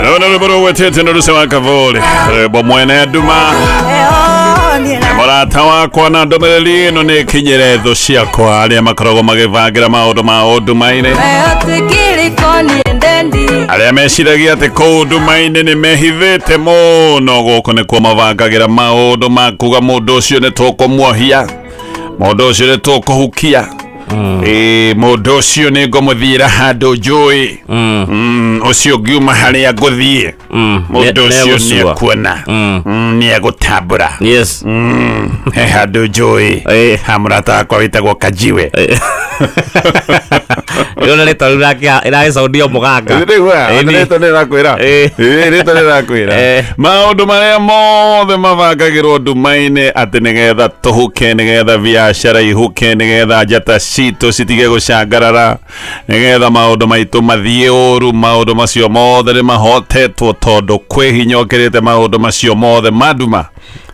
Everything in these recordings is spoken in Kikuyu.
Rona rwĩmbo rũgwetete nĩ rũce wa kavũrĩ, rwĩmbo mwene nduma. Mũrata wakwa, na ndũmĩrĩri ĩno nĩ ĩkinyĩre thũ ciakwa, arĩa makoragwo magĩbangĩra maũndũ ma ũnduma-inĩ, arĩa meciragia atĩ kũu nduma-inĩ nĩ mehithĩte mũno. Gũkũ nĩkuo mabangagĩra maũndũ ma kuga mũndũ ũcio nĩ tũkũmuohia, mũndũ ũcio nĩ tũkũhukia, ĩĩ, mũndũ ũcio nĩ ngũmũthiĩra handũ njũĩ. Ũcio ngiuma harĩa ngũthiĩ, mũndũ ũcio nĩ ekuona. Nĩ egũtambũra. He handũ njũĩ ha mũrata wakwa wĩtagwo Kajiwe. Rĩu na rĩtwa rĩu ĩragĩcaundio mũganga. Ĩni. Rĩtwa nĩ rakwĩra. Ĩĩ, rĩtwa nĩ rakwĩra. Maũndũ marĩa mothe mabangagĩrwo nduma-inĩ atĩ nĩgetha tũhuke, nĩgetha biacara ihuke, nĩgetha njata citũ citige gũcangarara, nĩgetha maũndũ maitũ mathiĩ ũru, maũndũ macio mothe nĩ mahotetwo, tondũ kwĩ hinya ũkĩrĩte maũndũ macio mothe ma nduma,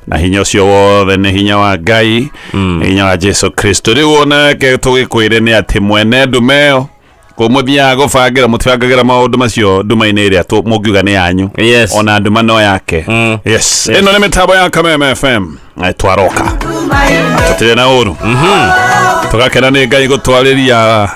na hinya ũcio wothe nĩ hinya wa Ngai, nĩ hinya wa Jesu Kristo. Rĩu onake tũgĩkwĩre nĩ atĩ mwene nduma ĩyo kũ mũthiaga gũbangĩra, mũtibangagĩra maũndũ macio nduma-inĩ ĩrĩa mũngiuga nĩ yanyu. Ona nduma no yake. Yes, ĩno nĩ mĩtambo ya Kameme FM. Twaroka tũtirĩ na ũru, tũgakena nĩ Ngai gũtwarĩria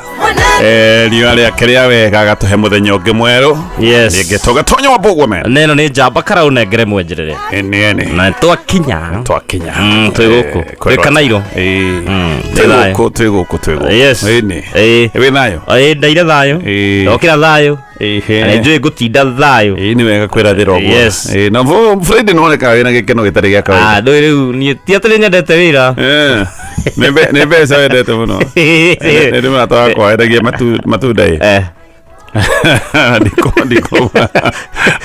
riũa rĩake rĩa wega, agatũhe mũthenya ũngĩ mwerũ. Rĩngĩ tũgatonya wa mbũguo men. Neno nĩ njamba kara ũnengere mwenjerere. Ĩni ĩni. Na twakinya. Twakinya. Twĩ gũkũ. Kwĩrwo Twĩ Kanairo. Ĩĩ. Twĩ Twĩ thayũ. gũkũ, twĩ gũkũ, twĩ gũkũ. Ĩni. Wĩ thayũ? Ĩĩ, ndaire thayũ. Ndokĩra thayũ. Na nĩ njũĩ ngũtinda thayũ. Ĩĩ, nĩ wega kwĩrathĩra ũguo. Ĩĩ, na Friday nĩ wonekaga wĩna gĩkeno gĩtarĩ gĩa kawaida. Ah, ndũĩ rĩu niĩ ti atĩ nĩ nyendete wĩra. Nĩ mbeca wendete mũno. Nĩ ndĩ mũrata wakwa wendagia matunda ĩ.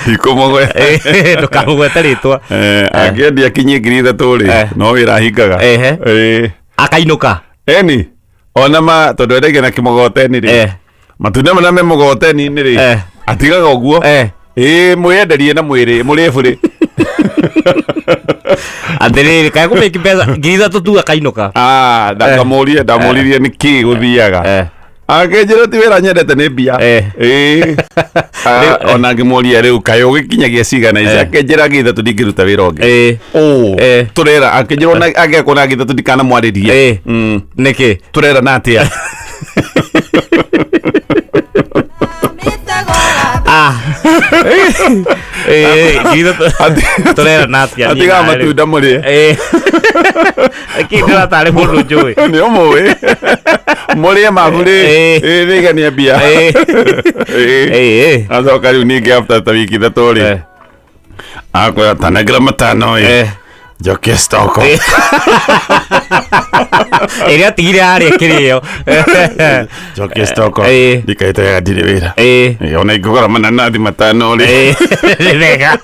Ndikũmũgwe. Ndũkamũgwete rĩtwa. Angĩendia kinyie 3000 rĩ, no wĩra ahingaga. Ĩĩ. Akainũka. Eni ona ma tondũ endagia na kĩmũgoteni rĩ, matunda marĩa me mũgoteni-inĩ rĩ, atigaga ũguo. Ĩĩ, mwĩenderie na mwĩrĩ mũrĩ bũrĩ. Atĩrĩrĩ, kaĩ kũmĩki mbeca 3000 tu akainũka? Ah, ndakamũrie, ndamũririe nĩ kĩ gũthiaga. Akĩnjĩra ti wĩra nyendete, nĩ mbia. Ĩĩ. Ah, ona ngĩmũria rĩu kaĩ ũgĩkinyagia cigana ici, akĩnjĩra 3000 ndingĩruta wĩra ũngĩ. Ũ tũrera, akĩnjĩra ona angĩakwo na 3000 ndikanamwarĩrie. Nĩkĩ? Tũrera na atĩa? Ah. Ĩĩ, 3000 tũrera na atĩa niĩ Atigaga nawe rĩu? matunda mũrĩe. Ĩĩ. Kĩ ndĩra tarĩ mũndũ njũĩ. Nĩ ũmũĩ mũrĩe maburĩ. Ĩĩ, nĩigania mbia. Ĩĩ. Acoka rĩu ningĩ after ta wiki 3 rĩ, akwĩra tanengera 5 ĩ, njokie stoko. Ĩrĩa atigire harĩa kĩrĩo. Njokie stoko. Ndikaĩte wega, ndirĩ wĩra. Ĩĩ, ona ingĩgũra mananathi 5 rĩ. Ĩĩ, nĩ wega.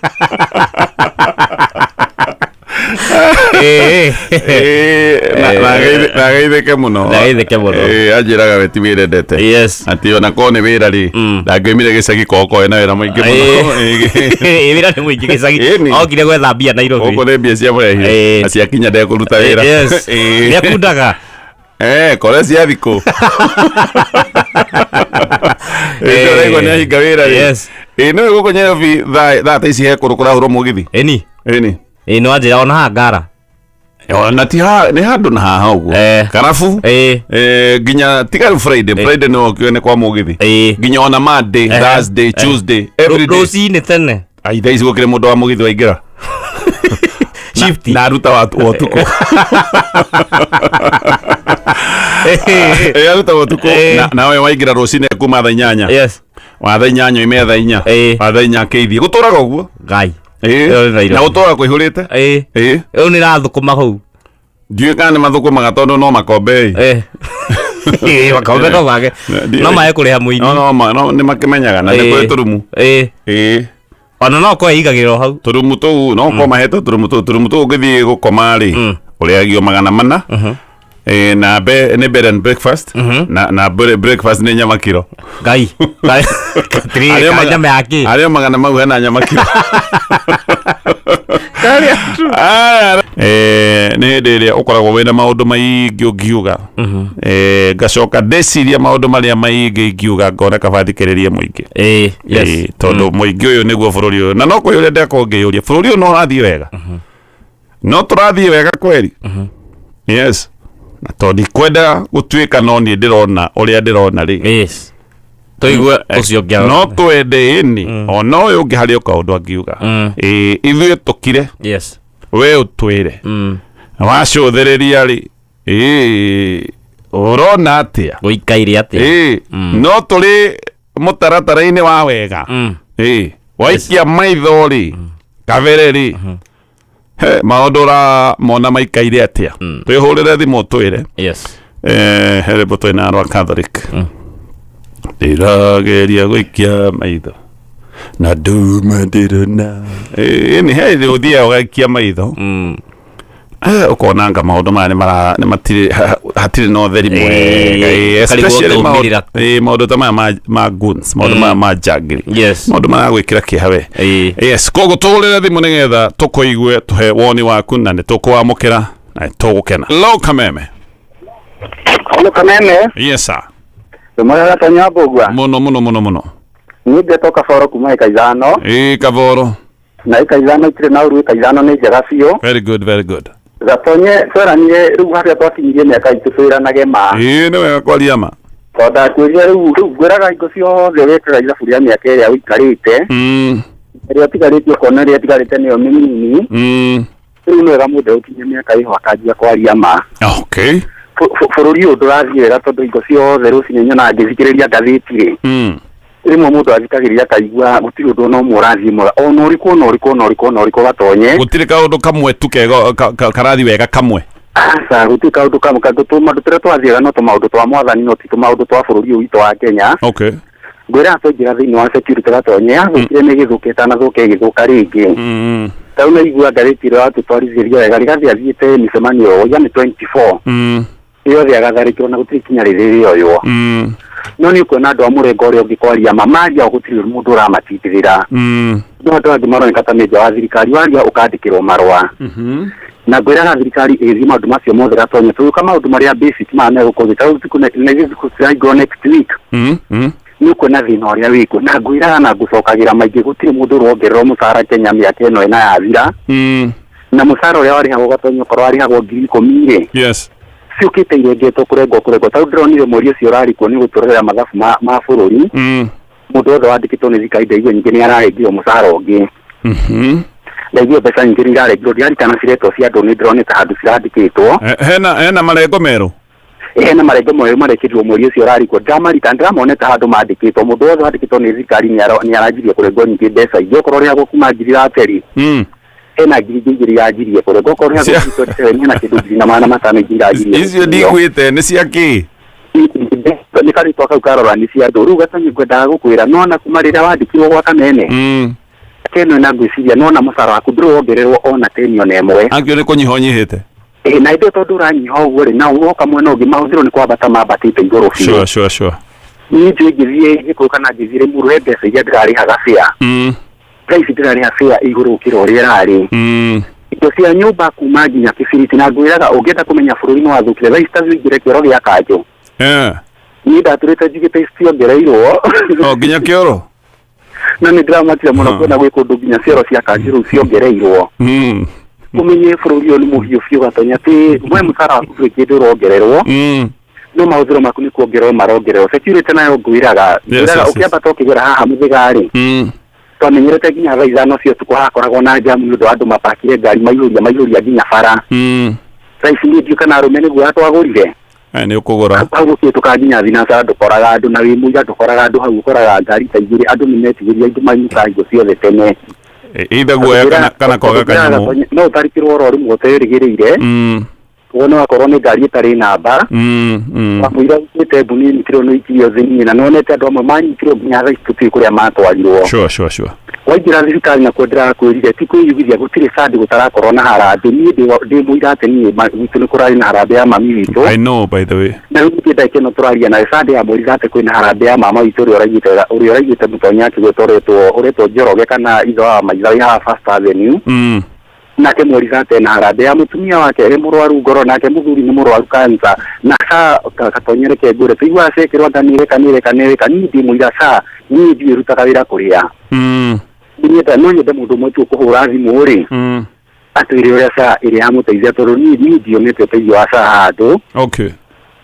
Ĩĩ. Ĩĩ, na ageithĩke mũno. Na ageithĩke mũno. Ĩĩ, anjĩraga we ti wĩra endete, atĩ ona korwo nĩ wĩra rĩ, ndangĩoimire gĩcagi korwo ena wĩra mũingĩ mũno. Ĩĩ. Ĩĩ, wĩra nĩ mũingĩ gĩcagi. Ĩni. Okire gwetha mbia Nairobi. Gũkũ nĩ mbia ciamũrehire. Na ciakinya ndekũruta wĩra. Ĩĩ. Nĩ akundaga. Eh, kore cia thikũ ĩĩ, ũraigua nĩ ahinga wĩra rĩ. Ĩĩ, nĩwe gũkũ Nairobi thaa thaa ta ici he kũndũ kũrahũrwo mũgithi. Ĩni. Ĩni. Ĩĩ, nĩ wanjĩra ona haha ngara. Ona ti ha nĩ handũ na haha ũguo. Karabu. Eh, nginya tiga rĩu Friday, Friday no ũkĩone nĩ kwa mũgithi. Nginya ona Monday, Thursday, Tuesday, every day. Rũcinĩ tene. Ai, thaa ici gũkĩrĩ mũndũ wa mũgithi waingĩra. Shift. Na aruta wa ũtukũ. Ĩ, aruta wa ũtukũ. Nawe waingĩra rũcinĩ kuma thaa 8. Wa thaa 8 oime thaa 4. Wa thaa 4 akĩithiĩ. Gũtũraga ũguo. Ngai. Ĩĩ. Ĩyo nĩ Nairobi. Na gũtũraga kũihũrĩte. Ĩĩ. Rĩu nĩ rathũkũma hau. Ndiũĩ kana nĩ mathũkũmaga tondũ no makombe ĩ. Ĩĩ, makombe no mage. No mage kũrĩha mũini. No nĩ makĩmenyaga na nĩ kũrĩ tũrumu. Ĩĩ. Ona no korwo ĩigagĩrĩrwo hau. Tũrumu tũu no korwo mahetwo tũrumu tũu, tũrumu tũu ũngĩthiĩ gũkoma rĩ, ũrĩagio 400. Ĩĩ, na nĩ bed and breakfast, na breakfast nĩ nyama kiro. Ngai. Atĩrĩrĩ, Arĩa kana nyama ya kĩ? Arĩa magana mau hena nyama kiro. Aya, Nĩ hĩndĩ ĩrĩa ũkoragwo wĩna maũndũ maingĩ ũngiuga. Ngacoka ndeciria maũndũ marĩa maingĩ ingiuga, ngona kaba thikĩrĩrie mũingĩ. Ĩĩ, yes. Tondũ mũingĩ ũyũ nĩguo bũrũri ũyũ, na no kwĩyũria ndekorwo ngĩyũria, bũrũri ũyũ no ũrathiĩ wega? No tũrathiĩ wega kweri? Yes, na tondũ ndikwenda gũtuĩka no niĩ ndĩrona ũrĩa ndĩrona rĩ. Yes, tũigue ũcio ũngĩ. No twende ĩni ona ũyũ ũngĩ harĩ o kaũndũ angiuga. Ithuĩ tũkire. We ũtwĩre. Wacũthĩrĩria rĩ, ũrona atĩa? Gũikaire atĩa? No tũrĩ mũtaratara-inĩ wa wega. Waikia maitho rĩ, kabere rĩ, he maũndũ ũramona maikaire atĩa? Twĩhũrĩre thimũ twĩre. He rwĩmbo twĩna rwa Catholic, ndĩrageria gũikia maitho na nduma ndĩrona. Nĩ he hĩndĩ ũthiaga ũgaikia maitho, ũkona anga maũndũ maya nĩ matirĩ hatirĩ na ũtheri mwega. Karigwo Especially ngaumĩrĩra. Maũndũ ta maya ma goons, maũndũ maya ma njangiri, maũndũ maragwĩkĩra kĩeha we. Yes, koguo tũhũrĩre thimũ nĩgetha tũkũigue, tũhe woni waku, na nĩ tũkũwamũkĩra na nĩ tũgũkena. Hello, Kameme. Hello, Kameme. Yes sir. Ndũmwega Gatonya Mbũgua. Mũno mũno mũno mũno. Niĩ ngetwo Kaboro kuma ĩka 5. Kaboro. Na ĩka 5 itirĩ na ũru, ĩka 5 nĩ njega biũ. Very good, very good. Gatonye, tweranire rĩu harĩa twakinyirie mĩaka itũ twĩranage ma. Nĩ wega kwaria ma. Tondũ ndakwĩrire rĩu ngwĩraga hingo ciothe wĩkaga ithabu rĩa mĩaka ĩrĩa ũikarĩte. Ĩrĩa ũtigarĩtie ũkona ĩrĩa ĩtigarĩte nĩyo mĩnini. Rĩu nĩ wega mũndũ egũkinyia mĩaka ĩho akanjia kwaria ma. Bũrũri ũyũ ndũrathiĩ wega, tondũ hingo ciothe rũcinĩ nyonaga ngĩthikĩrĩria ngathĩti rĩ, rĩmwe mũndũ athikagĩrĩria akaigua gũtirĩ ũndũ ona ũmwe ũrathiĩ mwega, ona ũrĩkũ, ona ũrĩkũ, ona ũrĩkũ, ona ũrĩkũ, Gatonye. Gũtirĩ kaũndũ kamwe tu kega karathiĩ wega kamwe. Aca, gũtirĩ kaũndũ kamwe tũmaũndũ tũrĩa twathiĩ wega no tũmaũndũ twa mwathani, no ti tũmaũndũ twa bũrũri ũyũ witũ wa Kenya. Ngwĩraga twaingĩra thĩinĩ wa security, Gatonye, yathũkire nĩ ĩgĩthũka, ĩtanathũka ĩgĩthũka rĩngĩ. Ta rĩu naigua ngathĩti ĩrĩa watũtwarithĩria wega, Rigathi athiĩte mĩcemanio yani 24 yothe agatharĩkĩrwo na gũtirĩ ikinya rĩrĩ rĩoywo. No nĩ ũkuona andũ a mũrengo ũrĩa ũngĩ kwaria ma maria gũtirĩ mũndũ ũramatigĩrĩra. No andũ angĩ maroneka ta me nja wa thirikari, waria ũkandĩkĩrwo marũa. Na ngwĩraga thirikari ĩgĩthiĩ maũndũ macio mothe, Gatonye, tũgĩũka maũndũ marĩa basic maya megũkorwo ta rĩu thikũ thikũ cirahingũrwo next week, nĩ ũkuona thĩna ũrĩa wĩkuo. Na ngwĩraga na ngũcokagĩra maingĩ, gũtirĩ mũndũ ũrongererwo mũcara Kenya mĩaka ĩno ĩna yathira. Na mũcara ũrĩa warĩhagwo, Gatonye, okorwo warĩhagwo 10,000 rĩ, ciũkĩte irengetwo kũrengwo kũrengwo. Ta rĩu ndĩronire mweri ũcio ũrarĩ kuo nĩ gũtũrorera mathabu ma bũrũri, mũndũ wothe wandĩkĩtwo nĩ thirikari ndaigua nyingĩ nĩ ararengirwo mũcara ũngĩ. Ndaigua mbeca nyingĩ nĩ irarengirwo, ndirarikana ciretwo cia andũ, nĩ ndĩronete handũ cirandĩkĩtwo. Hena marengo merũ. Hena marengo merũ marekĩrirwo mweri ũcio ũrarĩ kuo, ndiramarika, ndĩramonete handũ mandĩkĩtwo, mũndũ wothe wandĩkĩtwo nĩ thirikari nĩ aranjirie kũrengwo nyingĩ mbeca ingĩ. Okorwo rĩhagwo kuma 30,000, hena 2,000 iranjirie kũrengwo. Okorwo rĩhagwo 27,000, hena kĩndũ 1,500 ingĩ iranjirie Icio gũtinio. ndiguĩte nĩ cia kĩ? Nĩ karĩtwa kau karora nĩ cia andũ. Rĩu Gatonyi, ngwendaga gũkwĩra nona kuma rĩrĩa wandĩkirwo gwa Kamene, keno na ngwĩciria nona mũcara waku ndũrĩ wongererwo ona 10 ona ĩmwe. Angĩo nĩ kũnyiha ũnyihĩte. Na hĩndĩ ĩyo tondũ ũranyiha ũguo rĩ, na woka mwena ũngĩ mahũthĩro nĩ kwambata mambatĩte igũrũ biũ. Sure sure sure Niĩ njũĩ ngĩthiĩ Gĩkũyũ kana ngĩthiĩ Rĩmuru, he mbeca iria ndĩrarĩhaga fare, thaa ici ndĩrarĩha fare igũrũ gũkĩra ũrĩa ĩrarĩ. Indo cia nyũmba kuma nginya kĩbiriti, na ngwĩraga ũngĩenda kũmenya bũrũri nĩ wathũkire, thaa ici ta thiĩ ũingĩre kĩoro gĩa kanjũ. Niĩ ndatũrĩte njugĩte ciongereirwo. O nginya kĩoro. Na nĩ ndĩramakire mũno kuona gwĩ kũndũ nginya cioro cia kanjũ rĩu ciongereirwo. Ũmenye bũrũri ũyũ nĩ mũhiũ biũ, Gatonya, atĩ we mũcara waku ndũrĩ kĩndũ ũrongererwo, no mahũthĩro maku nĩ kuongererwo marongererwo. Security nayo ngwĩraga, ngwĩraga ũkĩambata ũkĩgera haha mũthĩga-rĩ, twamenyerete nginya thaa 5 cia ũtukũ hakoragwo na jamu nĩ ũndũ wa andũ mapakire ngari maihũria maihũria nginya bara. Thaa ici niĩ ndiũ kana arũme nĩguo twagũrire. Nĩ ũkũgũra. Hau gũkĩhĩtũka nginya thinacara ndũkoraga andũ, na wĩ mũira ndũkoraga andũ hau, ũkoraga ngari ta 2, andũ nĩ metigĩria indo mainũka hingo ciothe tene. Either guoya kana kwaga kanyamũ. No ũtarĩkĩrwo oro rĩmwe ũterĩgĩrĩire, wone wakorwo nĩ ngari ĩtarĩ namba. Wamũira ũkĩte mbu nĩ nyitirwo nĩ ikirio thĩinĩ, na nĩwonete andũ amwe manyitirwo nginya thaa ici tũtiũĩ kũrĩa matwarirwo. sure sure sure Waingĩra thibitarĩ nakuo ndĩrakwĩrire ti kwĩyugithia, gũtirĩ sandi gũtarakorwo na harambĩ. Niĩ ndĩ mũira atĩ niĩ gwitũ nĩ kũrarĩ na harambĩ ya mami witũ. I know, by the way. Na rĩu ningĩ ndagĩka ĩno tũraria nawe, sandi ya mweri 30 kwĩna harambĩ ya mama witũ ũrĩa ũraiguĩte, ũrĩa ũraiguĩte mũtonya akĩgweta, ũretwo Njoroge kana ithe wa Maitha wĩ haha First Avenue. Nake mweri thate na harambĩ ya mũtumia wake ĩ mũrwaru ngoro, nake mũthuri nĩ mũrwaru kansa. Na SHA Gatonyere ke ngũre tũiguaga cekĩrwo anga nĩreka nĩreka nĩreka. Niĩ ndĩ mũira SHA, niĩ ndiũĩ ĩrutaga wĩra kũrĩa. Nyenda no nyende mũndũ ũmwe tu ũkũhũra thimũ rĩ, atwĩre ũrĩa SHA ĩrĩa yamũteithia, tondũ niĩ ndionete ũteithio wa SHA handũ.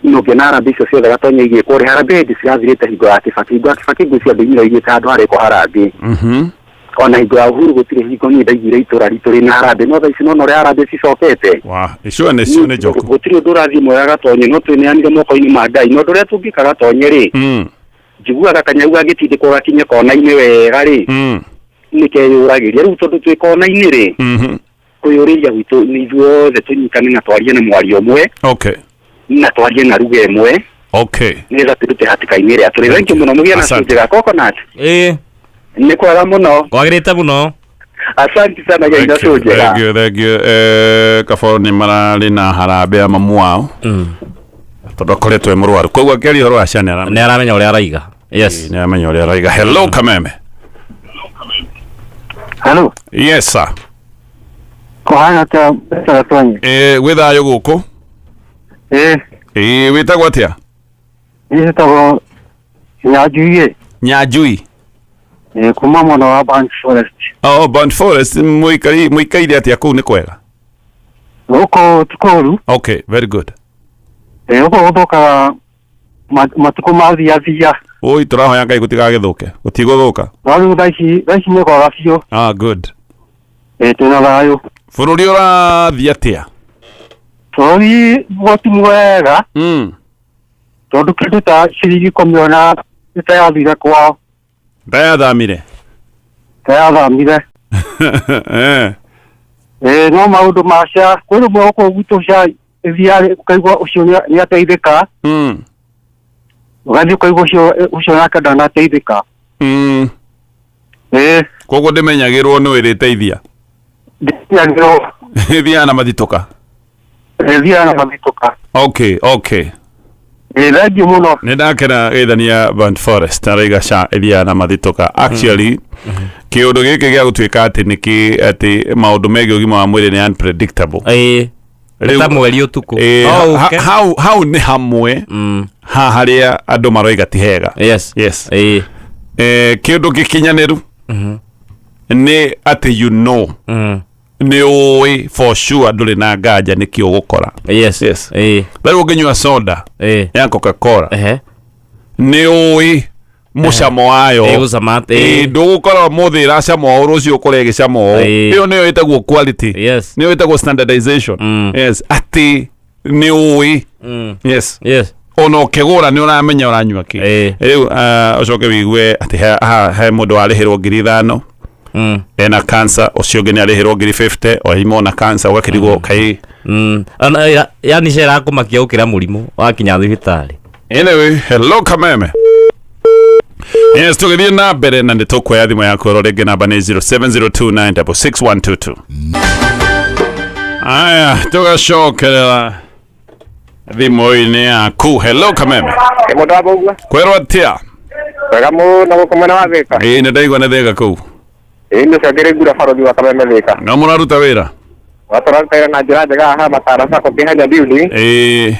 No ngĩona harambĩ icio ciothe Gatonya igĩkwo rĩ, harambĩ hĩndĩ cirathirĩte hingo ya Kibaki. Hingo ya Kibaki ngwĩciria ndĩnyira igĩte handũ harekwo harambĩ. Ona hingo ya Uhuru gũtirĩ hingo niĩ ndaiguire itũra ritũ rĩna harambĩ, no thaa ici nona ũrĩa harambĩ cicokete. Wa icio nĩ cio nĩ njoku. Gũtirĩ ũndũ ũrathiĩ mwega Gatonye, no twĩneanire moko-inĩ ma Ngai. Na ũndũ ũrĩa tũngĩka Gatonye rĩ, njiguaga kanyau gagĩtindĩkwo gakinye kona-inĩ wega rĩ, nĩ keyũragĩria. Rĩu tondũ twĩ kona-inĩ rĩ, kwĩyũrĩria gwitũ nĩ ithuothe tũnyitane na twarie na mwario ũmwe, na twarie na ruga ĩmwe, nĩgetha tũrute hatĩka-inĩ ĩrĩa tũrĩ. Thank you mũno, mũgĩe na Asante. njega. Coconut. Ĩĩ. Nĩ kwega mũno. Kwagĩrĩte mũno. Asante sana, gĩa Thank you, ina njega. thank you, thank you. Kaboro nĩ mararĩ na harambĩ ya mamu wao, tondũ akoretwo e mũrwaru, koguo akĩaria ũhoro wa SHA nĩ Nĩ aramenya ũrĩa araiga, yes. Nĩ aramenya ũrĩa araiga. Hello, Kameme. Hello. Yes sir. Kũhana ta Gatonyi? Gwĩ thayũ gũkũ. Ĩĩ. Wĩtagwo atĩa? Niĩ njĩtagwo Nyanjui. Nyanjui. Ĩĩ, kuma mwena wa Burnt Forest. Oh, Burnt Forest, mũikari mũikaire atĩa kũu, nĩ kwega? Gũkũ ti kũũru. Okay, very good. Ĩĩ, gũkũ gũthũkaga matukũ mathiathia. Oi, tũrahoya Ngai gũtigagĩthũke, gũtigũthũka. No rĩu thaa ici nĩ kwega biũ. Ah, good. Ĩĩ, twĩna thayũ. Bũrũri ũrathiĩ atĩa? Bũrũri guo ti mwega, tondũ kĩndũ ta ciringi 10 ona nĩ ta yathire kwao. Ndayathamire. Ta yathamire. Ĩĩ, no maũndũ ma SHA, kwĩ rĩmwe gũkũ gwitũ SHA ĩthiaga ũkaigua ũcio nĩ ateithĩka, ũgathiĩ ũkaigua ũcio nake ndanateithĩka. Ĩĩ. Koguo ndĩmenyagĩrwo nĩ ĩrĩteithia. Ndĩmenyagĩrwo. Ĩthiaga na mathitũka. Ĩthiaga na mathitũka. Okay. Ĩĩ, thengiũ mũno. Nĩ ndakena geithania Burnt Forest araiga SHA ĩthiaga na mathitũka. Actually, kĩũndũ gĩkĩ gĩa gũtuĩka atĩ nĩkĩ atĩ maũndũ megiĩ ũgima wa mwĩrĩ nĩ unpredictable. Ĩĩ, ta mweri ũtukũ. Ĩĩ, No ũke. hau nĩ hamwe ha harĩa andũ maroiga ti hega. Yes. Ĩĩ. Kĩũndũ gĩkinyanĩru nĩ atĩ nĩ ũĩ for sure, ndũrĩ na nganja nĩkĩ ũgũkora. Yes. Ĩĩ. Rĩu ũngĩnyua soda ya Coca Cola, nĩ ũĩ mũcamo wayo. Ĩgũcama atĩ. Ĩĩ, ndũgũkora ũmũthĩ ĩracama ũũ, rũciũ ũkore ĩgĩcama ũũ. Ĩyo nĩyo ĩtagwo quality. Nĩyo ĩtagwo standardization. Yes, atĩ nĩ ũĩ. Yes. Ona ũkĩgũra nĩ ũramenya ũranyua kĩ. Rĩu ũcoke wĩigue atĩ he mũndũ warĩhĩrwo 5,000, ena cancer, ũcio ũngĩ nĩ arĩhĩrwo 50,000 oima ona cancer, ũgakĩrigwo kaĩ. Ona yani SHA ĩrakũmakia gũkĩra mũrimũ wakinya thibitarĩ. Anyway, hello Kameme. Yes, tũgĩthiĩ na mbere na nĩ tũkuoya thimũ yaku oro rĩngĩ, namba nĩ 0702966122. Aya, tũgacokerera thimũ-inĩ yaku. Hello Kameme. Mũndũ ũguo. Kwĩrwo atĩa? Wega mũno gũkũ mwena wa Thĩka. Ĩĩ, nĩ ndaigua nĩ Thĩka kũu. Ĩĩ, nĩ ũcio ngura barothi wa Kameme Thĩka. No mũraruta wĩra? Watũraruta wĩra na njĩra njega haha Matara Sacco Kĩhanya building. Ĩĩ,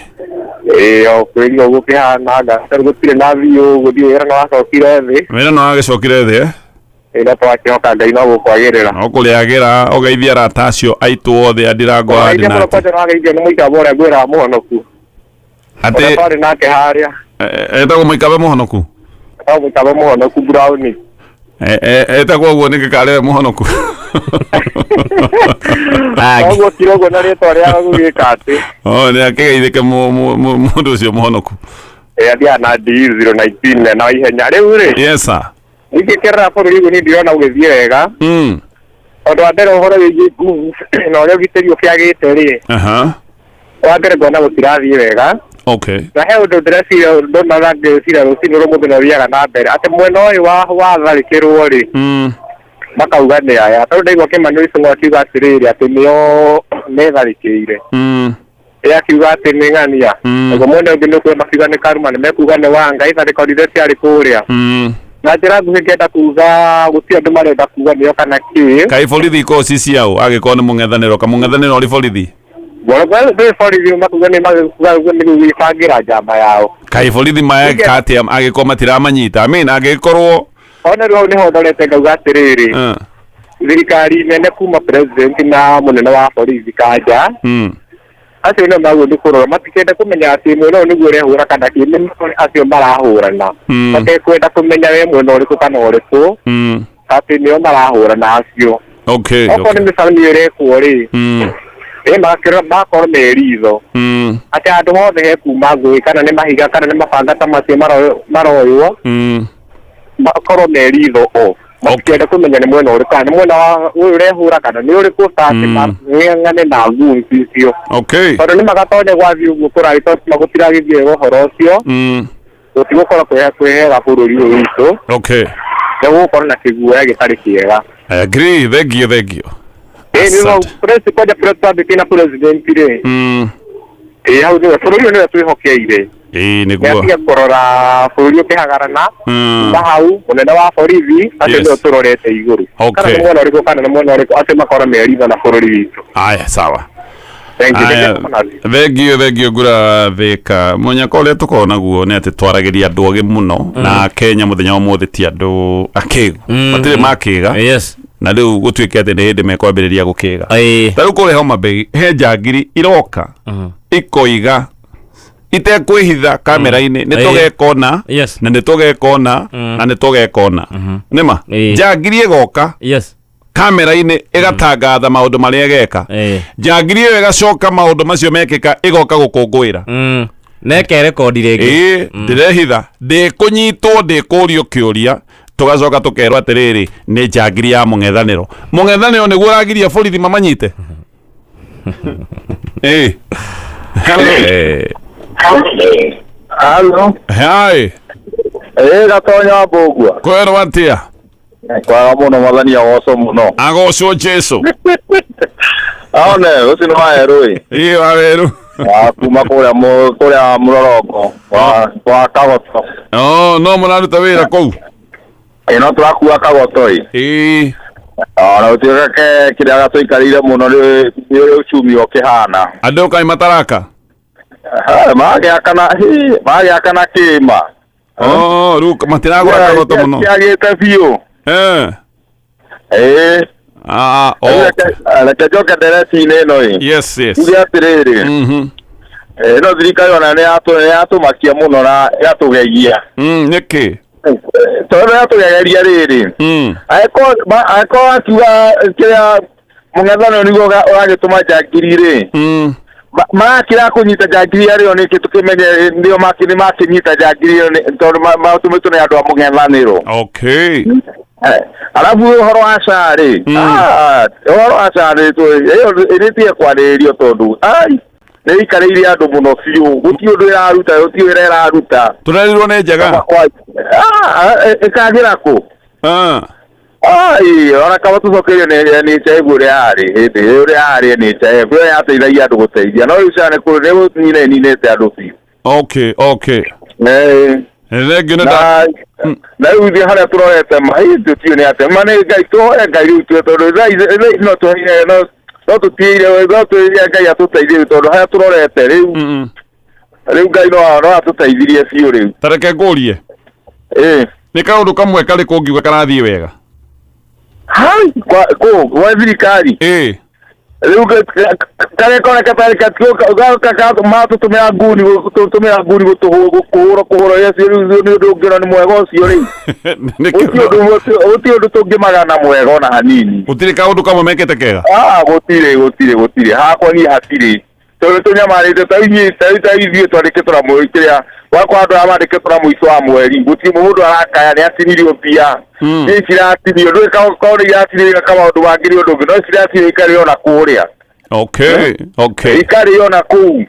o kwĩria ũguo kĩhana ngacero gũtirĩ na biũ gũthiĩ wĩra no wacokire thĩ. Wĩra no wagĩcokire thĩ, eh? Ĩĩ, no twakĩhoka Ngai no gũkwagĩrĩra. No kũrĩagĩra ũgeithia arata acio aitũ othe andirango wa Wageithia mũno. Ndinati. Kwanja nĩwageithio nĩ mũikamba ũrĩa ngwĩraga mũhonoku. Atĩ Ũrĩa twarĩ nake harĩa. Etagwo mũikamba mũhonoku? Etagwo mũikamba mũhonoku Brown. Etagwo ũguo nĩkĩ karĩ we mũhonoku? Koguo kira ũguo na rĩtwa rĩa gũgĩka atĩ. Oh, nĩ akĩgeithĩke mũndũ ũcio mũhonoku. Ĩĩ, athiaga na D019 na ihenya rĩu rĩ. Yes sir. Ingĩkerera bũrũri ũguo niĩ ndirona ũgĩthiĩ wega. Tondũ wa mbere ũhoro wĩgiĩ goons na ũrĩa ũgitĩri ũkĩagĩte rĩ, wa mbere ngona gũtirathiĩ wega. Na he ũndũ ndĩreciria ndonaga ngĩciria rũcinĩ rũmũthĩ na ũthiaga na mbere atĩ mwena ũyũ wa watharĩkĩrwo rĩ, makauga nĩ aya, tondũ ndaigua Kĩmani Ichung'wa akiuga atĩrĩrĩ atĩ nĩo metharĩkĩire. Ĩ akiuga atĩ nĩ ng'ania. Naguo mwena ũngĩ nĩ ũkuona makiuga nĩ Karuma, nĩ mekuga nĩ Wanga itharĩko rĩrĩa ciarĩ kũrĩa. Na njĩra nguhĩ ngenda kuga gũtirĩ andũ marenda kuga nĩo kana kĩ. Kaĩ borithi ikoragwo ci ciaũ angĩkorwo nĩ mũng'ethanĩro kamũng'ethanĩro ũrĩ borithi? Ndĩ borithi makuga nĩ makuga nĩ gwĩbangĩra njamba yao. Kaĩ borithi maeka atĩa angĩkorwo matiramanyita? I mean angĩkorwo Ona rĩu hau nĩho ndorete ngauga atĩrĩrĩ, thirikari nene kuma president na mũnene wa borithi Kanja, acio nĩo magwo nĩ kũrora matikende kũmenya atĩ mwena ũyũ nĩguo ũrehũra kana kĩ, nĩ acio marahũrana. Matekwenda kũmenya we mwena ũrĩkũ kana ũrĩkũ, atĩ nĩo marahũrana acio. Okay. Okorwo nĩ mĩcemanio ĩrekwo rĩ, ĩ magakorwo me ritho. Atĩ handũ hothe he kuma ngũĩ kana nĩ mahiga kana nĩ mabanga ta macio maroywo, makorwo me ritho o. Matikende kũmenya nĩ mwena ũrĩkũ kana nĩ mwena wa ũyũ ũrehũra kana nĩ ũrĩkũ ta atĩ mang'eng'ane na goons icio. Okay. Tondũ nĩ magatonya gwathiĩ ũguo kũrarĩ tondũ gũtiragĩthiĩ wega ũhoro ũcio. Gũtigũkorwo kwĩhega bũrũri ũyũ witũ. Okay. Nĩ gũgũkorwo na kĩguoya gĩtarĩ kĩega. I agree. Thank you, thank you. Nĩ kwanja twambĩtie na president rĩ. Ĩ hau nĩwe bũrũri ũyũ nĩwe twĩhokeire. Ĩ nĩguo. Nĩatige kũrora bũrũri ũkĩhagarana. Kuma hau mũnene wa borithi acio nĩo tũrorete igũrũ. Kana nĩ mwena ũrĩkũ kana nĩ mwena ũrĩkũ acio makorwo me ritho na bũrũri witũ. Aya sawa. Thank you. Thank you, thank you ngura thika. Mũnyaka ũrĩa tũkoragwo naguo nĩ atĩ twaragĩria andũ ogĩ mũno na Kenya mũthenya wa ũmũthĩ ti andũ akĩgu. Matirĩ makĩga. Yes. Na rĩu gũtuĩke atĩ nĩ hĩndĩ mekwambĩrĩria gũkĩga. Ta rĩu kũrĩa Homa Bay he njangiri iroka ikoiga itekwĩhitha kamera-inĩ nĩ tũgekona na nĩ tũgekona na nĩ tũgekona. Nĩma njangiri ĩgoka kamera-inĩ ĩgatangatha maũndũ marĩa ĩgeka. Njangiri ĩyo ĩgacoka maũndũ macio mekĩka ĩgoka gũkũngũĩra. Neke rekondi rĩngĩ. Ĩĩ ndĩrehitha ndĩkũnyitwo ndĩkũrio kĩũria tũgacoka tũkerwo atĩrĩrĩ nĩ njangiri ya mũng'ethanĩro. Mũng'ethanĩro nĩguo ũragiria borithi mamanyite. Ĩĩ. Hello. Hello. Hi. Gatonya Mbũgua. Kwĩrwo atĩa? Kwaga mũno mwathani agocwo mũno. Agocwo Jesu. Aone ũcio nĩ wa werũ ĩ. Ĩĩ wa werũ. Wa kuma kũrĩa mũrorongo wa Kagoto. Oh, no mũraruta wĩra kũu? Ĩ no tũrakua Kagoto ĩ. Ĩĩ. Ona gũtuĩka kĩrĩa gatũikarĩire mũno nĩ ũrĩa uchumi ũkĩhana. Andũ kaĩ mataraka? Magĩakana kĩma. Oh, rĩu matiragũra Kagoto mũno. Kĩagĩte biũ. Ĩĩ. Reke njoke ndereti-inĩ ĩno ĩ. Yes, yes. Uge atĩrĩrĩ. Ĩno thirikari ona nĩ yatũmakia mũno na ĩgatũgegia. Nĩkĩ? Tondũ yatũgegeria rĩrĩ. Angĩkorwo akiuga kĩrĩa mũng'ethanĩro nĩguo ũragĩtũma njangiri rĩ. Marakĩra kũnyita njangiri arĩo nĩkĩ tũkĩmenye nĩo nĩmakĩnyita njangiri ĩyo tondũ matũmĩtwo nĩ andũ a mũng'ethanĩro. Okay. Alafu ũhoro wa SHA rĩ, ũhoro wa SHA rĩ ĩyo ĩrĩtige kwarĩrĩrio tondũ ai nĩ ĩikarĩire andũ mũno biũ, gũtirĩ ũndũ ĩraruta, gũtirĩ wĩra ĩraruta. Tũrerirwo nĩ njega. Ĩkagĩra kũ? Ai, ona kaba tũcokerio nĩ NHIF ũrĩa yarĩ hĩndĩ ĩyo ũrĩa yarĩ NHIF ĩyo yateithagia andũ gũteithia no rĩu SHA nĩ kũnina ĩninĩte andũ biũ. Okay, okay. Thengiũ nĩ na rĩu ithuĩ harĩa tũrorete ma tũtiũĩ nĩ atĩa ma nĩ Ngai tũhoe Ngai rĩu tue tondũ thaa ici no tũheire no tũtigĩire no twĩre Ngai atũteithie tondũ harĩa tũrorete rĩu rĩu Ngai no atũteithirie biũ rĩu. Ta reke ngũrie. Nĩ kaũndũ kamwe karĩkũ ũngiuga karathiĩ wega? Hai, kwa thirikari. Rĩu karĩa koneka tarĩ matũtũmĩra nguni gũtũmĩra nguni kũhũra kũhũra ũcio rĩu nĩ ũndũ ũngĩona nĩ mwega ũcio rĩu. Gũtirĩ ũndũ tũngĩmagana mwega ona hanini. Gũtirĩ kaũndũ kamwe mekĩte kega? Gũtirĩ gũtirĩ gũtirĩ hakwa niĩ hatirĩ tondũ tũnyamarĩte ta ithuĩ ta ithuĩ twandĩkĩtwo na mweri kĩrĩa wakwa andũ arĩa mandĩkĩtwo na mũico wa mweri gũtirĩ mũndũ arakaya nĩ atinirio mbia nĩ ciratinio ndũĩ korwo nĩ iratinio ka maũndũ mangĩ nĩ ũndũ ũngĩ no ciratinio ikarĩo na kũrĩa. Okay, okay. Ikarĩo na kũu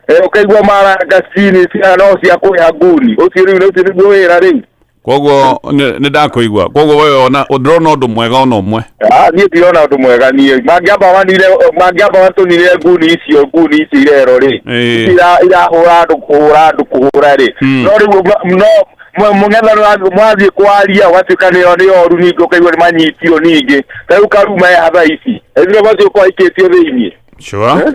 ũkaigua maranga cini no cia kũrĩha nguni ũcio rĩu ũcio nĩguo wĩra rĩu. Koguo nĩ ndakũigua. Koguo wewe ona ndũrona ũndũ mwega ona ũmwe? Niĩ ndirona ũndũ mwega niĩ. Mangĩamba manine mangĩamba matũninĩre nguni icio irero rĩ. Irahũra andũ kũhũra andũ kũhũra rĩ. No rĩu no Mũng'ethanũro mwathiĩ kwaria ũgatuĩka nĩo nĩ oru, ningĩ ũkaigua nĩ manyitirwo ningĩ. Ta rĩu Karuma e thaa ici ethire batiĩ gũkorwo aikĩtio thĩiniĩ. Sure.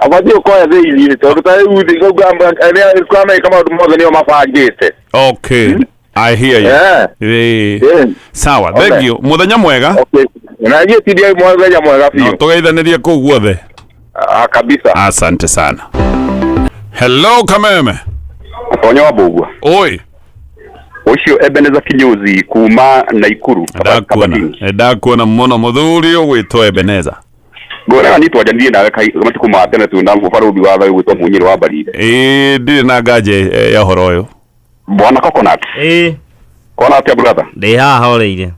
Abatiĩ gũkorwo e thĩiniĩ tondũ ta rĩu kũrameka maũndũ mothe nĩo mabangĩte. Okay. I hear you. Eh. Sawa, thank you. Muthenya mwega. Okay. Na inyuĩ tindiai mũthenya mwega No biũ. tugeithanirie kũu guothe. Ah, kabisa. Asante sana. Hello Kameme. Gatonye wa Mbũgua. Oi. Ũcio Ebeneza Kinyozi kuma Naikuru. Ndakuona. Ndakuona mũno mũthuri ũgwĩtwo Ebeneza. Ngwĩraga niĩ twanjanirie nawe matukũ ma tene twĩ na mũbarũthi wa thayũ gwĩtwo Munyĩrĩ wa Mbarire. Ĩĩ ndirĩ na nganja ya ũhoro ũyũ. Bwana Coconut. Ĩĩ. Kona atĩa brother? Ndĩ haha horeire.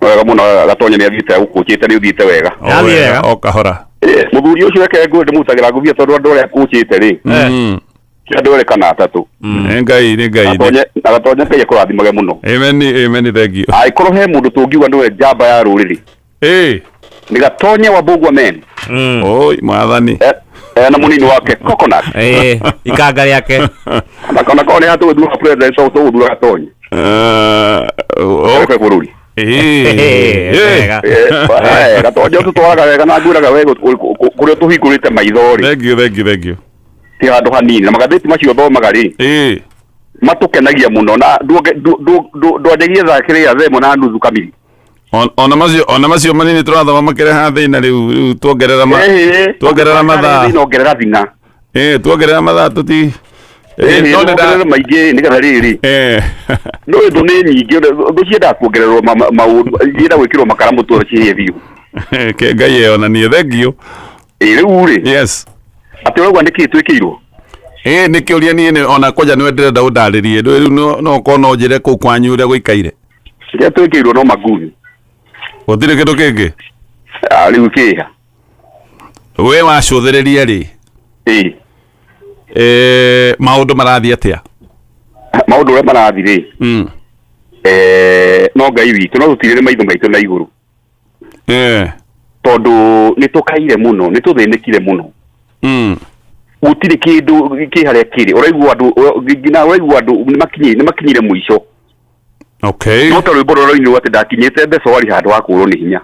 Wega mũno Gatonye nĩ athiĩte agũkũnjĩte nĩ ũthiĩte wega. O wega, o kahora. Mũthuri ũcio reke ngwĩre ndĩmũrutagĩra ngũbia tondũ andũ arĩa akũnjĩte rĩ. Ti andũ erĩ kana atatũ. Nĩ Ngai, nĩ Ngai. Gatonye na Gatonye Ngai akũrathimage mũno. Amen, amen, thank you. Angĩkorwo he mũndũ tũngiuga nĩwe njamba ya rũrĩrĩ. Nĩ Gatonye wa Mbũgua men. Oi, mwathani. Na mũnini wake Coconut. Ikanga rĩake. Na kana korwo nĩ hatũgũthura president tũgũthura Gatonye. Reke bũrũri. Wega. Gatonye ũtũtwaraga wega na ngwĩraga we kũrĩa tũhingũrĩte maitho rĩ. Thank you, thank you, thank you. Ti handũ hanini na magathĩti macio thomaga rĩ. Matũkenagia mũno na ndwanjagie thaa kĩrĩa thaa ĩmwe na nuthu kamiri. Ona macio ona macio manini tũrathoma makĩreha thĩna rĩu rĩu tuongerera ma tuongerera mathaa thĩna ongerera thĩna. Tuongerera mathaa tũti No nĩ maingĩ nĩgetha rĩrĩ. No thũ nĩ nyingĩ thũ ciendaga kuongererwo maũndũ cienda gwĩkĩrwo makara mũtwe cihĩe biũ. Ke Ngai eyonanie, thank you. Rĩu rĩ. Yes. Atĩ ũrauga nĩkĩĩ twĩkĩirwo? Nĩ kĩũria niĩ ona kwanja nĩwe ndĩrenda ũndarĩrie. Rĩu no ũkorwo no ũnjĩre kũu kwanyu ũrĩa gũikaire. Kĩrĩa twĩkĩirwo no manguni. Gũtirĩ kĩndũ kĩngĩ? Rĩu kĩha. We wacũthĩrĩria rĩ? Maũndũ marathiĩ atĩa? Maũndũ ũrĩa marathiĩ rĩ? No Ngai witũ no tũtirĩre maitho maitũ na igũrũ. Tondũ nĩ tũkaire mũno, nĩ tũthĩnĩkire mũno. Gũtirĩ kĩndũ kĩ harĩa kĩrĩ. Ũraigua andũ nginya ũraigua andũ nĩ makinyire mũico. Okay. No ta rwĩmbo rũrĩa rũinirwo atĩ ndakinyĩte mbeca handũ ha kũũrwo nĩ hinya.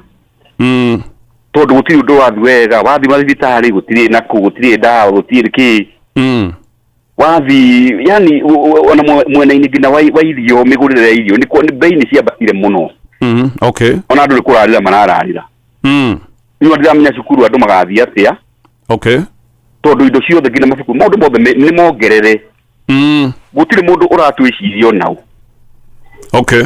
Tondũ gũtirĩ ũndũ ũrathiĩ wega, wathiĩ mathibitarĩ gũtirĩ na kũ, gũtirĩ ndawa, gũtirĩ kĩ. Wathiĩ yani ona mwena-inĩ nginya wa irio, mĩgũrĩre ya irio nĩ bei nĩ ciambatire mũno. Okay. Ona andũ nĩ kũrarĩra marararĩra. Niĩ ndiramenya cukuru andũ magathiĩ atĩa. Okay. Tondũ indo ciothe nginya mabuku maũndũ mothe nĩ mongerere. Gũtirĩ mũndũ ũratwĩciria onao. Okay.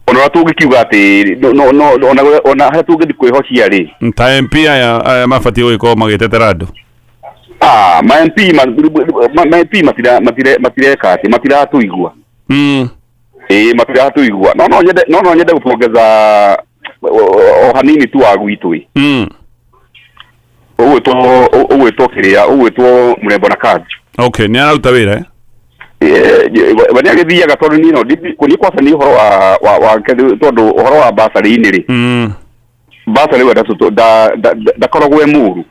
Ona ũrĩa tũngĩkiuga atĩ no no ona ona harĩa tũngĩthiĩ kwĩhocia rĩ. Ta MP aya mabatiĩ gũgĩkorwo magĩtetera andũ. Ma MP ma MP matireka atĩ matiratũigua. Matiratũigua. No no nyende no no nyende gũpongeza o hanini tu wa gwitũ. Ũgwĩtwo kĩrĩa ũgwĩtwo Mũrembo na Kanju. Okay, nĩ araruta wĩra eh? We nĩ agĩthiaga tondũ niĩ no niĩ kwanja nĩ ũhoro wa tondũ ũhoro wa basarĩ-inĩ rĩ. Basarĩ we ndakoragwo e mũru.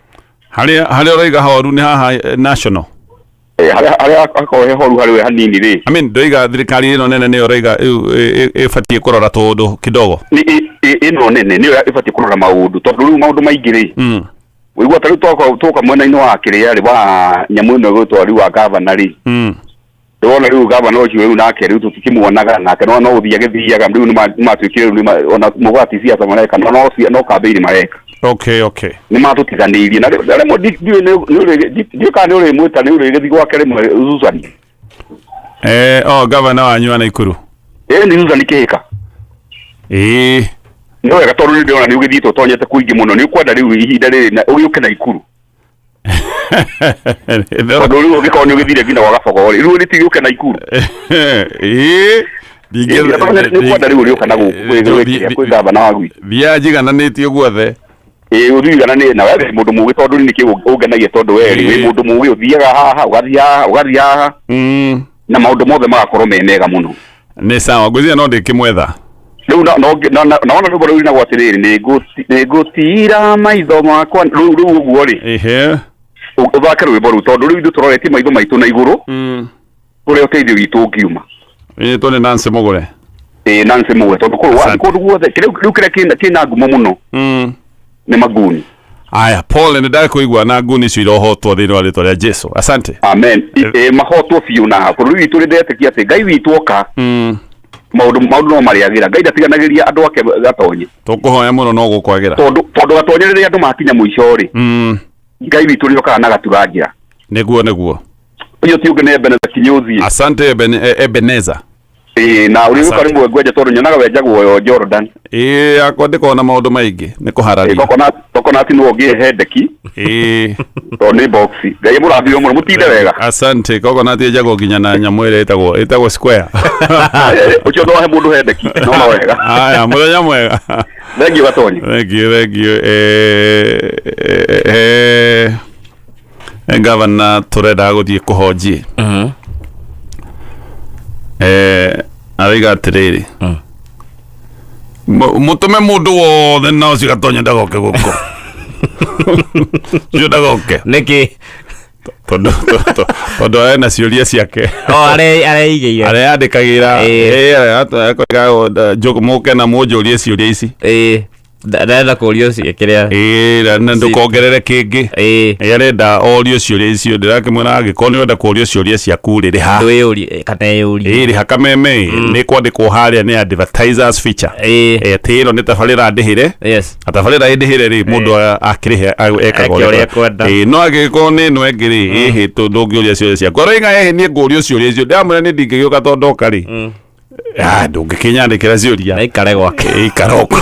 Harĩa ũraiga horu nĩ haha national. Harĩa hakoragwo he horu harĩ we hanini rĩ. I mean ndoiga thirikari ĩno nene nĩyo ũraiga ĩbatiĩ kũrora tũũndũ kidogo. Ĩno nene nĩyo ĩbatiĩ kũrora maũndũ tondũ rĩu maũndũ maingĩ rĩ. Ũigua ta rĩu twoka mwena-inĩ wa kĩrĩa rĩ wa nyamũ ĩno ĩgwĩtwo rĩu wa gavana rĩ. Ndĩrona rĩu gavana ũcio rĩu nake rĩu tũtikĩmuonaga nake no gũthiĩ agĩthiaga rĩu nĩ matuĩkire rĩu ona mũgwati siasa mareka no kambĩini mareka. Okay, okay. Nĩ matũtiganĩirie na rĩmwe ndiũĩ kana nĩ ũrĩmwĩta nĩ ũrĩgĩthiĩ gwake rĩmwe Susan. Oh gavana wanyu wa Naikuru. Nĩ Susan Kĩhĩka. Nĩ wega tondũ nĩ ndĩrona nĩ ũgĩthiĩte ũtonyete kũingĩ mũno nĩ ũkwenda rĩu ihinda rĩrĩ na ũgĩũke Naikuru. Tondũ rĩu ũngĩkorwo nĩ ũgĩthire nginya gwa Gabogo rĩ rĩu rĩtigĩũke Naikuru. Nĩ ũkwenda rĩu ũrĩũka na gũkũ kwĩ gavana wa gwitũ. Thiaga njigananĩtie guothe. Ũthiĩ ũigananĩtie na we wĩ mũndũ mũgĩ tondũ nĩkĩ ũngenagia tondũ we rĩ wĩ mũndũ mũgĩ ũthiaga haha ũgathiĩ haha ũgathiĩ haha. Na maũndũ mothe magakorwo me mega mũno. Nĩ sawa ngwĩciria no ndĩkĩmwetha. Rĩu naona rwĩmbo rũu rũinagwo atĩrĩrĩ nĩ ngũtira maitho makwa rĩu ũguo rĩ. Ũthake rwĩmbo rũu tondũ rĩu ithuĩ tũroretie maitho maitũ na igũrũ. Kũrĩa ũteithio witũ ũngiuma. Ĩtwo nĩ Nancy Mũgũre. Ĩĩ, Nancy Mũgũre, tondũ kũu Asante. kũndũ guothe rĩu rĩu kĩrĩa kĩna ngumo mũno nĩ maguni. Aya, pole, nĩ ndakũigua na nguni icio irohotwo thĩinĩ wa rĩtwa rĩa Jesu. Asante. Amen. Ĩ mahotwo biũ, na bũrũri witũ nĩ ndetĩkia atĩ Ngai witũ oka, maũndũ no marĩagĩra. Ngai ndatiganagĩria andũ ake, Gatonye. Tũkũhoya mũno no gũkwagĩra. Tondũ Gatonye, rĩrĩa andũ makinya mũico rĩ, Ngai witũ nĩokaga na gatura njĩra. Nĩguo. Ũcio ti ũngĩ nĩ Ebeneza Kinyũthi. Asante, Ebeneza. Ĩĩ, na ũrĩ ũka Asante. rĩmwe ngwenja tondũ nyonaga wenjagwo yo Jordan. Ĩĩ, yakwa ndĩkoragwo na maũndũ maingĩ nĩ kũhararia. Coconut nĩwe ũngĩhe ndeki tondũ nĩ box. Ngai mũrathime mũno, mũtinde wega. Asante. Coconut ĩnjagwo nginya na nyamũ ĩrĩa ĩtagwo square. Ũcio no he mũndũ hendeki no wega. Aya, mũthenya mwega. Thank you, Gatonyi. Thank you, thank you. Gavana tũrenda gũthiĩ kũhonjie. Arauga atĩrĩrĩ, mũtũme mũndũ wothe na ũcio Gatonya ndagoke gũkũ, ũcio ndagoke. Nĩkĩ? Tondũ arena ciũria ciake. O areigĩire. Areyandĩkagĩra. Mũke na mũnjũrie ciũria ici. Ĩĩ, ndarenda kũrio cie kĩrĩa. Ĩĩ, na ndũkongerere kĩngĩ. Ĩĩ. Arenda orio ciũria icio. Ndĩrakĩmwĩra angĩkorwo nĩ ũrenda kũrio ciũria ciaku rĩ, rĩha. Ndwĩyũrie kana eyũrie. Ĩĩ, rĩha kameme, nĩ kwandĩkwo harĩa nĩ advertisers feature. Atĩ ĩno nĩ tabarĩra ndĩhĩre. Na tabarĩra ĩndĩhĩre rĩ, mũndũ akĩrĩhe ekaga Eke ũrĩa ekwenda. Ĩĩ, no angĩgĩkorwo nĩ ĩno ĩngĩ rĩ, ĩhĩ ndũngĩũria ciũria ciaku. Aroiga ĩhĩ niĩ ngũrio ciũria icio. Ndĩramwĩra nĩ ndingĩgĩũka tondũ ndoka rĩ, ah, ndũngĩkĩnyandĩkĩra ciũria. Aikare gwake. Ikara ũkũ.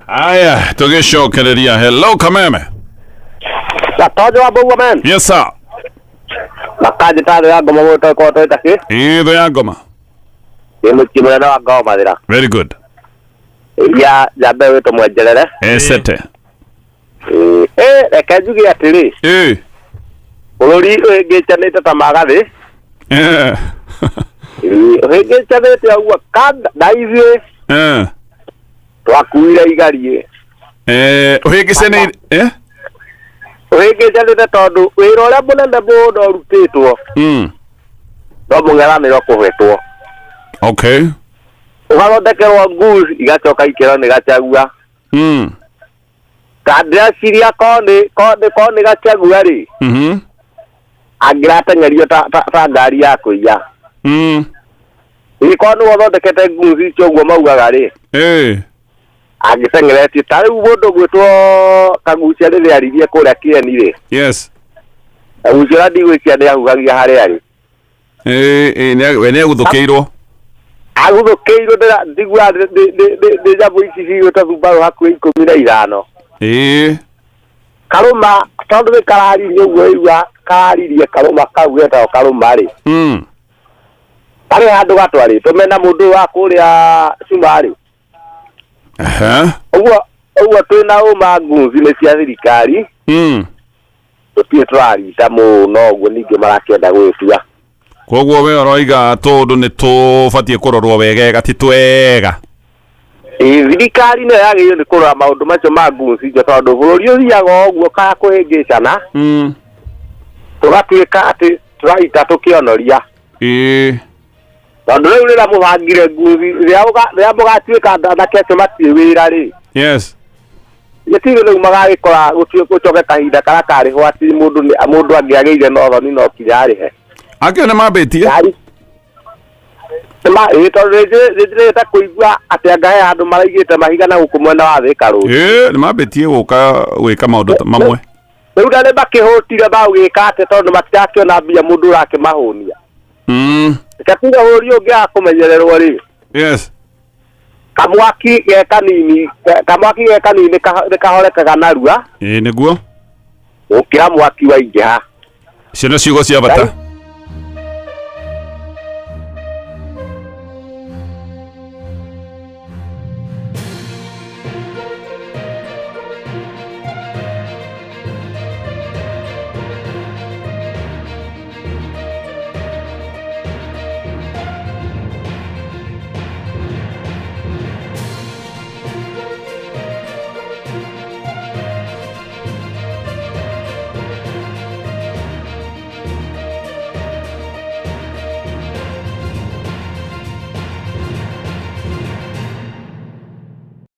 Aya, tũgĩcokereria. Hello, Kameme. Gatojo wa Mbũguo men. Yes sir. Makanjĩ ta thĩ ya ngoma mũtwe kwa twĩta kĩ? Ĩĩ, thũ ya ngoma. Nĩ mũciĩ mũnene wa ngoma mathĩra. Very good. Ya njambe wĩtwo mwenjerere. Esete. Ĩ reke njuge atĩrĩ. Bũrũri ũhĩngĩcanĩte ta magathĩ. Ũhĩngĩcanĩte ũguo kanda na ithuĩ twakuire igariĩ. Ũhĩngĩcanĩire eh? Ũhĩngĩcanĩte tondũ wĩra ũrĩa mũnene mũno ũrutĩtwo no mũng'ethanĩro kũhĩtwo. Ũgathondekerwo nguo igacoka ikĩrwo nĩ Gachagua. Ta ndĩreciria korwo nĩ Gachagua rĩ, angĩrateng'erio ta ngari ya kũiya. Ĩkorwo nĩwe ũthondekete nguo icio ũguo maugaga rĩ, angĩteng'eretie ta rĩu mũndũ gwĩtwo Kagucia rĩrĩa aririe kũrĩa Kĩeni rĩ. Kagucia ũrĩa ndigwĩciria nĩ ahuhagia harĩa arĩ. We nĩ aguthũkĩirwo. Aguthũkĩirwo, ndigua nĩ nyamũ ici cigwĩtwo thumbarũ hakuhĩ 15. Karũma tondũ nĩ kararirie ũguo ĩigua kararirie karũma kau getagwo karũma rĩ. Karĩ handũ gatwarĩtwo mena mũndũ wa kũrĩa Cumarĩ. Ũguo ũguo twĩna ũma ngunzi nĩ cia thirikari. Tũtirĩ tũrarita mũno ũguo ningĩ marakĩenda gwĩtua. Koguo we ũroiga tũndũ nĩ tũbatiĩ kũrorwo wegega, ti twega. Ĩĩ, thirikari nĩyo yagĩrĩirwo nĩ kũrora maũndũ macio ma ngunzi icio tondũ bũrũri ũthiaga o ũguo kaya kũhĩngĩcana. Tũgatuĩka atĩ tũraita tũkĩonoria. Tondũ rĩu rĩrĩa mũbangire ngunzi rĩrĩa mũgatuĩka anake acio matirĩ wĩra rĩ. Gĩtirĩ rĩu magagĩkora gũcoke kahinda karĩa karĩhwo atĩ mũndũ angĩagĩire na ũthoni no kinya arĩhe. Akĩo nĩ mambĩtie? Ĩĩ, tondũ nĩnjĩrĩte kũigua atĩ anga he handũ maraigĩte mahiga na gũkũ mwena wa Thĩka Road. Ĩĩ, nĩ mambĩtie gũka gwĩka maũndũ mamwe. Rĩu na nĩ makĩhũtire magũgĩka atĩ tondũ matirakĩona mbia mũndũ ũrakĩmahũnia. Reke tuge bũrũri ũngĩaga kũmenyererwo rĩ. Kamwaki ge kanini, kamwaki ge kanini nĩ kahorekaga narua. Ĩĩ, nĩguo. Gũkĩra mwaki waingĩha. Icio nĩ ciugo cia bata.